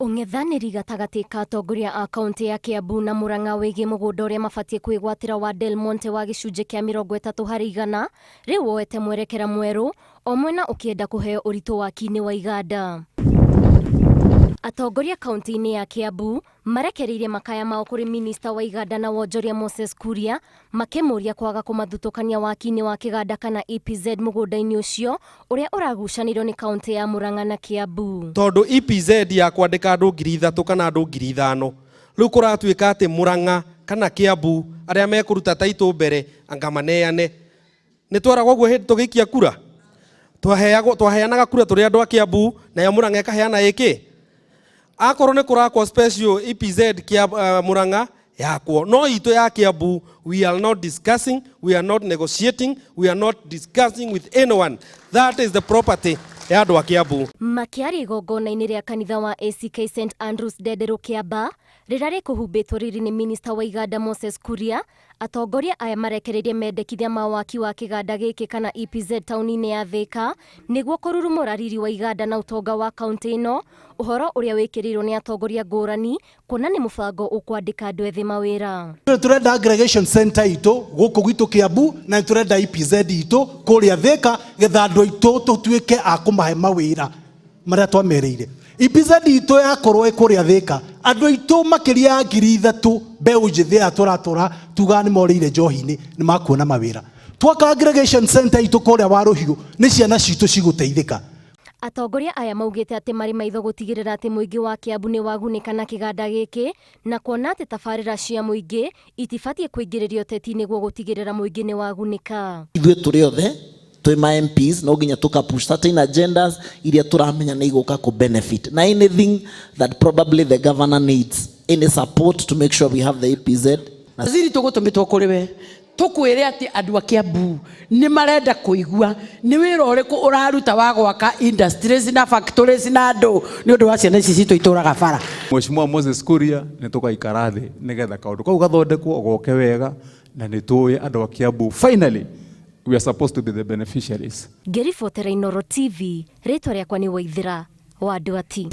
Ũng'ethanĩri gatagatĩ ka atongoria a kauntĩ ya Kiambu na Murang'a wĩgiĩ mũgũnda ũrĩa mabatiĩ kwĩgwatĩra wa Del Monte wa gĩcunjĩ kĩa 30% rĩu woete mwerekera mwerũ, o mwena ũkĩenda kũheo ũritũ waki-inĩ wa iganda. Atongoria kauntĩ-inĩ ya Kiambu marekereirie makaya mao kũrĩ minista wa iganda na wonjoria Moses Kuria makĩmũria kwaga kũmathutũkania waki-inĩ wa kĩganda kana EPZ mũgũnda-inĩ ũcio ũrĩa ũragucanĩirio nĩ kauntĩ ya Murang'a na Kiambu. Tondũ EPZ ya kwandĩka andũ 3000 kana andũ 5000, rĩu kũratuĩka atĩ Murang'a kana Kiambu arĩa mekũruta taitũ mbere anga maneane. Nĩ tweragwo ũguo hĩndĩ tũgĩikia kura? Twaheagwo, twaheanaga kura tũrĩ andũ a Kiambu nayo Murang'a ĩkaheana ĩkĩ? Akorwo nĩ kũrakwo special EPZ kia Murang'a yakwo, no itũ ya Kiambu we are not discussing, we are not negotiating, we are not discussing with anyone. That is the property ya andũ a Kiambu. Makĩaria igongona-inĩ rĩa kanitha wa ACK St Andrews Ndenderũ Kĩamba rĩrĩa rĩkũhumbĩtwo riri nĩ minista wa iganda Moses Kuria, atongoria aya marekereirie mendekithia ma waki wa kĩganda gĩkĩ kana EPZ taũni-inĩ ya Thĩka nĩguo kũrurumũra riri wa iganda na ũtonga wa kauntĩ ĩno, ũhoro ũrĩa wĩkĩrĩirwo nĩ atongoria ngũrani kuona nĩ mũbango ũkwandĩka andũ ethĩ mawĩra. Nĩ tũrenda aggregation center itũ gũkũ gwitũ Kiambu na nĩ tũrenda EPZ itũ kũrĩa Thĩka getha andũ aitũ tũtuĩke a kũmahe mawĩra marĩa twamerĩire. EPZ itũ yakorwo ĩ kũrĩa Thĩka andũ aitũ makĩria ya 3000 mbeũ njĩthĩ aya tũratũra tugaga nĩ morĩire njohi-inĩ nĩ makuona mawĩra. Twaka aggregation center itũ kũrĩa Warũhiũ nĩ ciana citũ cigũteithĩka. Atongoria aya maugĩte atĩ marĩ maitho gũtigĩrĩra atĩ mũingĩ wa Kiambu nĩ wagunĩka na kĩganda gĩkĩ na kuona atĩ tabarĩra cia mũingĩ itibatiĩ kũingĩrĩrio ũteti nĩguo gũtigĩrĩra mũingĩ nĩ wagunĩka. Ithuĩ tũrĩ othe twĩ ma MPs no nginya tũka push certain agendas iria tũramenya nĩ igũka kũ benefit na anything that probably the governor needs any support to make sure we have the EPZ. Waziri tũgũtũmĩtwo kũrĩ we tũkwĩre atĩ andũ a Kiambu nĩ marenda kũigua nĩ wĩra ũrĩkũ ũraruta wa gwaka industries na factories na andũ nĩ ũndũ wa ciana ici citũ itũraga bara. Mheshimiwa Moses Kuria nĩ tũgaikara thĩ nĩgetha kaũndũ kau gathondekwo goke wega na nĩ tũĩ andũ a Kiambu finally we are supposed to be the beneficiaries. Ngĩribotera Inooro TV, rĩtwa rĩakwa nĩ Waithĩra wa Nduati.